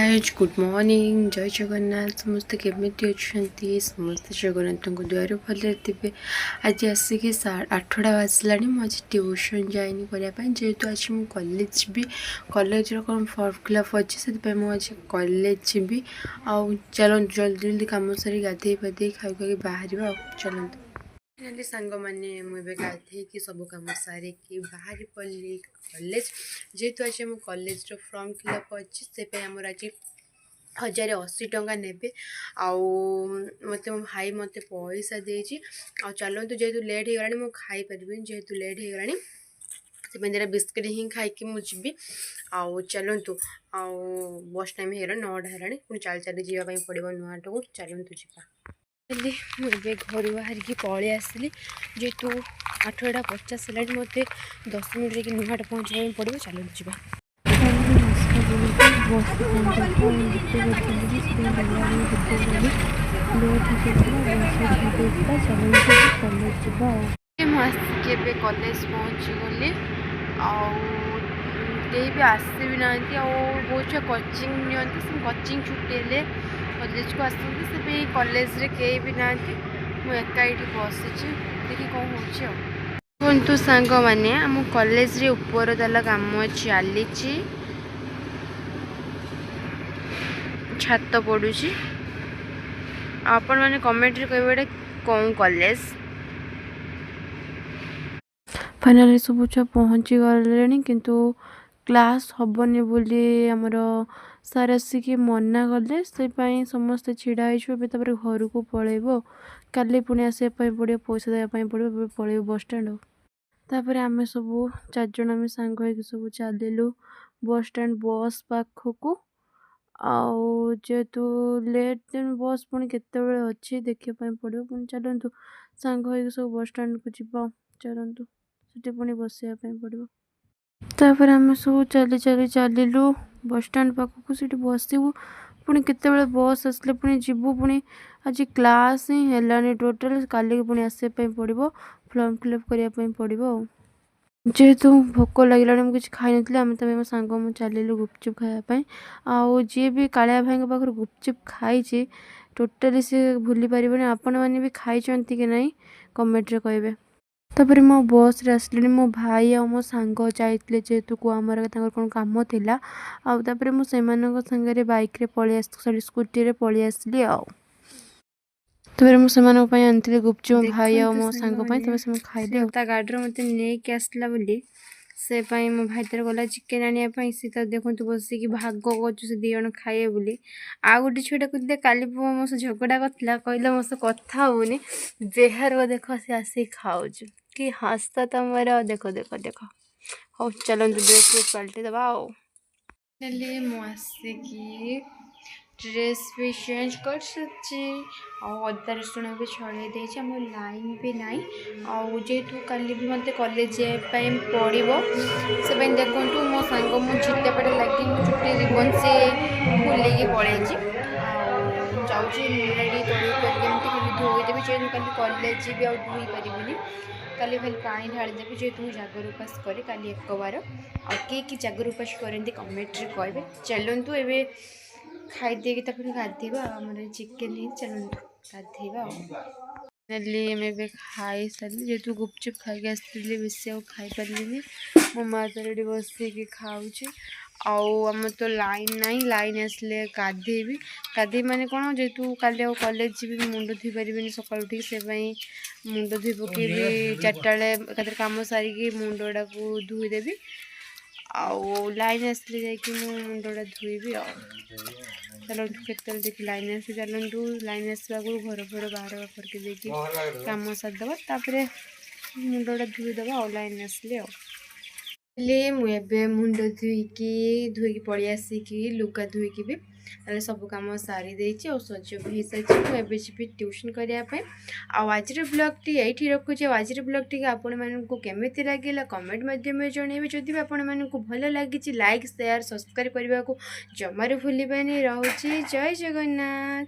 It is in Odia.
ଗାଇଜ୍, ଗୁଡ୍ ମର୍ଣ୍ଣିଂ, ଜୟ ଜଗନ୍ନାଥ। ସମସ୍ତେ କେମିତି ଅଛନ୍ତି? ସମସ୍ତେ ଜଗନ୍ନାଥଙ୍କ ଦୟାରୁ ଭଲରେ ଥିବେ। ଆଜି ଆସିକି 8:30 ବାଜିଲାଣି। ମୁଁ ଆଜି ଟ୍ୟୁସନ୍ ଯାଇନି କରିବା ପାଇଁ, ଯେହେତୁ ଆଜି ମୁଁ କଲେଜ ଯିବି। କଲେଜର କ'ଣ ଫର୍ମ ଫିଲ୍ଅପ୍ ଅଛି, ସେଥିପାଇଁ ମୁଁ ଆଜି କଲେଜ ଯିବି। ଆଉ ଚାଲନ୍ତୁ, ଜଲ୍ଦି ଜଲ୍ଦି କାମ ସାରି ଗାଧେଇ ପାଧେଇ, ଖାଇ ଖାଇକି ବାହାରିବା। ଆଉ ଚାଲନ୍ତୁ। ଫାଇନାଲି ସାଙ୍ଗମାନେ, ମୁଁ ଏବେ ଗାଧେଇକି, ସବୁ କାମ ସାରିକି ବାହାରି ପଡ଼ିଲି କଲେଜ। ଯେହେତୁ ଆଜି ଆମ କଲେଜର ଫର୍ମ ଫିଲ୍ଅପ୍ ଅଛି, ସେ ପାଇଁ ଆମର ଆଜି 1080 ଟଙ୍କା ନେବେ। ଆଉ ମୋତେ ମୋ ଭାଇ ମୋତେ ପଇସା ଦେଇଛି। ଆଉ ଚାଲନ୍ତୁ, ଯେହେତୁ ଲେଟ୍ ହେଇଗଲାଣି, ମୁଁ ଖାଇପାରିବିନି। ଯେହେତୁ ଲେଟ୍ ହେଇଗଲାଣି, ସେଥିପାଇଁ ଦୁଇଟା ବିସ୍କିଟ୍ ହିଁ ଖାଇକି ମୁଁ ଯିବି। ଆଉ ଚାଲନ୍ତୁ, ଆଉ ବସ୍ ଟାଇମ୍ ହେଇଗଲାଣି, 9ଟା ହେଲାଣି। ପୁଣି ଚାଲି ଚାଲି ଯିବା ପାଇଁ ପଡ଼ିବ ନୂଆହାଟକୁ। ଚାଲନ୍ତୁ ଯିବା। ହେଲେ ମୁଁ ଏବେ ଘରୁ ବାହାରିକି ପଳେଇ ଆସିଲି। ଯେହେତୁ 8:50 ହେଲାଣି, ମୋତେ 10 ମିନିଟ୍ ଯାଇକି ନୂଆହାଟ ପହଞ୍ଚିବା ପାଇଁ ପଡ଼ିବ। ଚାଲନ୍ତୁ ଯିବା। 10ଟା ବେଳକୁ ବସ୍ ପହଞ୍ଚିଥିଲା। ଆମେ ଭିଡ଼ିଓ କରିଥିଲି, ସେଥିପାଇଁ ଗଲାବେଳେ ଭିଡ଼ିଓ କଲି। ଲେଟ୍ ହେଇଯାଇଥିଲା, ବସ୍ ଛାଡ଼ି ଦେଇଥିଲା। ଚାଲନ୍ତୁ, ଏବେ କଲେଜ ଯିବା ଆଉ। ମୁଁ ଆସିକି ଏବେ କଲେଜ ପହଞ୍ଚିଗଲି। ଆଉ କେହି ବି ଆସିବି ନାହାନ୍ତି। ଆଉ ବହୁତ ଛୁଆ କୋଚିଂ ନିଅନ୍ତି, ସେ କୋଚିଂ ଛୁଟି ହେଲେ କଲେଜକୁ ଆସନ୍ତି। ସେ ପାଇଁ କଲେଜରେ କେହି ବି ନାହାନ୍ତି। ମୁଁ ଏକା ଏଇଠି ବସିଛି, ଦେଖି କ'ଣ ହେଉଛି। ଆଉ କୁହନ୍ତୁ ସାଙ୍ଗମାନେ, ଆମ କଲେଜରେ ଉପର ତାଲା କାମ ଚାଲିଛି, ଛାତ ପଡ଼ୁଛି। ଆଉ ଆପଣମାନେ କମେଣ୍ଟରେ କହିବେ ଏଇଟା କେଉଁ କଲେଜ। ଫାଇନାଲି ସବୁ ଛୁଆ ପହଞ୍ଚି ଗଲେଣି, କିନ୍ତୁ କ୍ଲାସ୍ ହେବନି ବୋଲି ଆମର ସାର୍ ଆସିକି ମନା କଲେ। ସେଥିପାଇଁ ସମସ୍ତେ ଛିଡ଼ା ହେଇଛୁ ଏବେ। ତାପରେ ଘରକୁ ପଳେଇବୁ ଆଉ କାଲି ପୁଣି ଆସିବା ପାଇଁ ପଡ଼ିବ, ପଇସା ଦେବା ପାଇଁ ପଡ଼ିବ। ଏବେ ପଳେଇବୁ ବସଷ୍ଟାଣ୍ଡ। ଆଉ ତାପରେ ଆମେ ସବୁ ଚାରିଜଣ ଆମେ ସାଙ୍ଗ ହେଇକି ସବୁ ଚାଲିଲୁ ବସଷ୍ଟାଣ୍ଡ ବସ୍ ପାଖକୁ। ଆଉ ଯେହେତୁ ଲେଟ୍, ତେଣୁ ବସ୍ ପୁଣି କେତେବେଳେ ଅଛି ଦେଖିବା ପାଇଁ ପଡ଼ିବ। ପୁଣି ଚାଲନ୍ତୁ, ସାଙ୍ଗ ହେଇକି ସବୁ ବସଷ୍ଟାଣ୍ଡକୁ ଯିବା। ଚାଲନ୍ତୁ, ସେଠି ପୁଣି ବସିବା ପାଇଁ ପଡ଼ିବ। ତାପରେ ଆମେ ସବୁ ଚାଲି ଚାଲି ଚାଲିଲୁ ବସଷ୍ଟାଣ୍ଡ ପାଖକୁ। ସେଠି ବସିବୁ, ପୁଣି କେତେବେଳେ ବସ୍ ଆସିଲେ ପୁଣି ଯିବୁ। ପୁଣି ଆଜି କ୍ଲାସ୍ ହିଁ ହେଲାନି ଟୋଟାଲ୍। କାଲିକି ପୁଣି ଆସିବା ପାଇଁ ପଡ଼ିବ, ଫର୍ମ ଫିଲ୍ଅପ୍ କରିବା ପାଇଁ ପଡ଼ିବ। ଆଉ ଯେହେତୁ ଭୋକ ଲାଗିଲାଣି, ମୁଁ କିଛି ଖାଇନଥିଲି, ଆମେ ତମେ ମୋ ସାଙ୍ଗ ମୁଁ ଚାଲିଲୁ ଗୁପଚୁପ୍ ଖାଇବା ପାଇଁ। ଆଉ ଯିଏ ବି କାଳିଆ ଭାଇଙ୍କ ପାଖରୁ ଗୁପଚୁପ୍ ଖାଇଛି, ଟୋଟାଲି ସିଏ ଭୁଲି ପାରିବନି। ଆପଣମାନେ ବି ଖାଇଛନ୍ତି କି ନାହିଁ, କମେଣ୍ଟରେ କହିବେ। ତାପରେ ମୋ ବସ୍ରେ ଆସିଲିଣି। ମୋ ଭାଇ ଆଉ ମୋ ସାଙ୍ଗ ଯାଇଥିଲେ ଯେହେତୁ କୁଆମର, ତାଙ୍କର କ'ଣ କାମ ଥିଲା। ଆଉ ତାପରେ ମୁଁ ସେମାନଙ୍କ ସାଙ୍ଗରେ ବାଇକ୍ରେ ପଳେଇ ଆସି, ସରି, ସ୍କୁଟିରେ ପଳେଇ ଆସିଲି। ଆଉ ତାପରେ ମୁଁ ସେମାନଙ୍କ ପାଇଁ ଆଣିଥିଲି ଗୁପଚୁପ୍, ମୋ ଭାଇ ଆଉ ଦେଖନ୍ତୁ ମୋ ସାଙ୍ଗ ପାଇଁ। ସାଙ୍ଗମାନେ, ତାପରେ ସେମାନେ ଖାଇଲେ। ସେ ଆଉ ତା ଗାଡ଼ିରେ ମୋତେ ନେଇକି ଆସିଲା ବୋଲି, ସେ ପାଇଁ ମୋ ଭାଇ ତାର ଗଲା ଚିକେନ୍ ଆଣିବା ପାଇଁ। ସେ ତ ଦେଖନ୍ତୁ ବସିକି ଭାଗ କରୁଛୁ ସେ ଦୁଇ ଜଣ ଖାଇବେ ବୋଲି। ଆଉ ଗୋଟେ ଛୁଆଟା କହୁଥିଲେ, କାଲି ପୁଅ ମୋ ସହ ଝଗଡ଼ା କରିଥିଲା, କହିଲା ମୋ ସହ କଥା ହେଉନି। ବେହାର ଦେଖ, ସେ ଆସିକି ଖାଉଛୁ। କି ହସ ତମର, ଦେଖ ଦେଖ ଦେଖ। ହଉ ଚାଲନ୍ତୁ, ଡ୍ରେସ୍ ଫ୍ରେସ୍ ପାଲଟି ଦେବା। ଆଉ ହେଲେ ମୁଁ ଆସିକି ଡ୍ରେସ୍ ବି ଚେଞ୍ଜ କରିସାରିଛି ଆଉ ଅଦା ରସୁଣ ବି ଛଡ଼େଇ ଦେଇଛି। ଆମ ଲାଇନ୍ ବି ନାହିଁ। ଆଉ ଯେହେତୁ କାଲି ବି ମୋତେ କଲେଜ ଯିବା ପାଇଁ ପଡ଼ିବ, ସେ ପାଇଁ ଦେଖନ୍ତୁ, ମୋ ସାଙ୍ଗ ମୁଁ ଝିଟାପଟା ଲାଗି ମୋ ଚୁଟି ରିବନ୍ ସେ ଖୋଲିକି ପଳେଇଛି। ଆଉ ଯାଉଛି ମୁଣ୍ଡଟା ଟିକେ ତଳକୁ କରିକି ଏମିତି ଖାଲି ଧୋଇଦେବି। ଯେହେତୁ କାଲି କଲେଜ ଯିବି, ଆଉ ଧୋଇ ପାରିବିନି। କାଲି ଖାଲି ପାଣି ଢାଳିଦେବି। ଯେହେତୁ ମୁଁ ଜାଗର ଉପାସ କରେ, କାଲି ଏକବାର। ଆଉ କିଏ କିଏ ଜାଗର ଉପାସ କରନ୍ତି, କମେଣ୍ଟରେ କହିବେ। ଚାଲନ୍ତୁ, ଏବେ ଖାଇଦେଇକି ତାପରେ ଗାଧେଇବା। ଆଉ ଆମର ଚିକେନ୍ ହେଇଛି, ଚାଲନ୍ତୁ ଗାଧେଇବା। ଆଉ ଫାଇନାଲି ଆମେ ଏବେ ଖାଇସାରିଲି। ଯେହେତୁ ଗୁପଚୁପ୍ ଖାଇକି ଆସିଥିଲି, ବେଶୀ ଆଉ ଖାଇପାରିଲିନି। ମୋ ମା ତାର ଏଠି ବସିକି ଖାଉଛି। ଆଉ ଆମର ତ ଲାଇନ୍ ନାହିଁ। ଲାଇନ୍ ଆସିଲେ ଗାଧେଇବି। ଗାଧେଇବି ମାନେ କ'ଣ, ଯେହେତୁ କାଲି ଆଉ କଲେଜ ଯିବି, ମୁଣ୍ଡ ଧୋଇ ପାରିବିନି ସକାଳୁ ଉଠିକି। ସେ ପାଇଁ ମୁଣ୍ଡ ଧୋଇ ପକେଇବି 4ଟା ବେଳେ। ଏକାଥରେ କାମ ସାରିକି ମୁଣ୍ଡଟାକୁ ଧୋଇଦେବି। ଆଉ ଲାଇନ୍ ଆସିଲେ ଯାଇକି ମୁଁ ମୁଣ୍ଡଟା ଧୋଇବି। ଆଉ ଚାଲନ୍ତୁ, କେତେବେଳେ ଦେଖି ଲାଇନ୍ ଆସେ। ଚାଲନ୍ତୁ, ଲାଇନ୍ ଆସିବା ଆଗରୁ ଘର ଫର ବାହାର କରିକି ଦେଇକି କାମ ସାରିଦେବା, ତାପରେ ମୁଣ୍ଡଟା ଧୋଇଦେବା ଆଉ ଲାଇନ୍ ଆସିଲେ। ଆଉ ହେଲେ ମୁଁ ଏବେ ମୁଣ୍ଡ ଧୋଇକି ପଳେଇ ଆସିକି, ଲୁଗା ଧୋଇକି ବି ତାହେଲେ ସବୁ କାମ ସାରି ଦେଇଛି ଆଉ ସଜ ବି ହେଇସାରିଛି। ମୁଁ ଏବେ ଯିବି ଟ୍ୟୁସନ୍ କରିବା ପାଇଁ। ଆଉ ଆଜିର ବ୍ଲଗ୍ଟି ଏଇଠି ରଖୁଛି। ଆଉ ଆଜିର ବ୍ଲଗ୍ଟିକି ଆପଣମାନଙ୍କୁ କେମିତି ଲାଗିଲା, କମେଣ୍ଟ ମାଧ୍ୟମରେ ଜଣାଇବେ। ଯଦି ବି ଆପଣମାନଙ୍କୁ ଭଲ ଲାଗିଛି, ଲାଇକ୍, ସେୟାର, ସବସ୍କ୍ରାଇବ୍ କରିବାକୁ ଜମାରୁ ଭୁଲିବେନି। ରହୁଛି, ଜୟ ଜଗନ୍ନାଥ।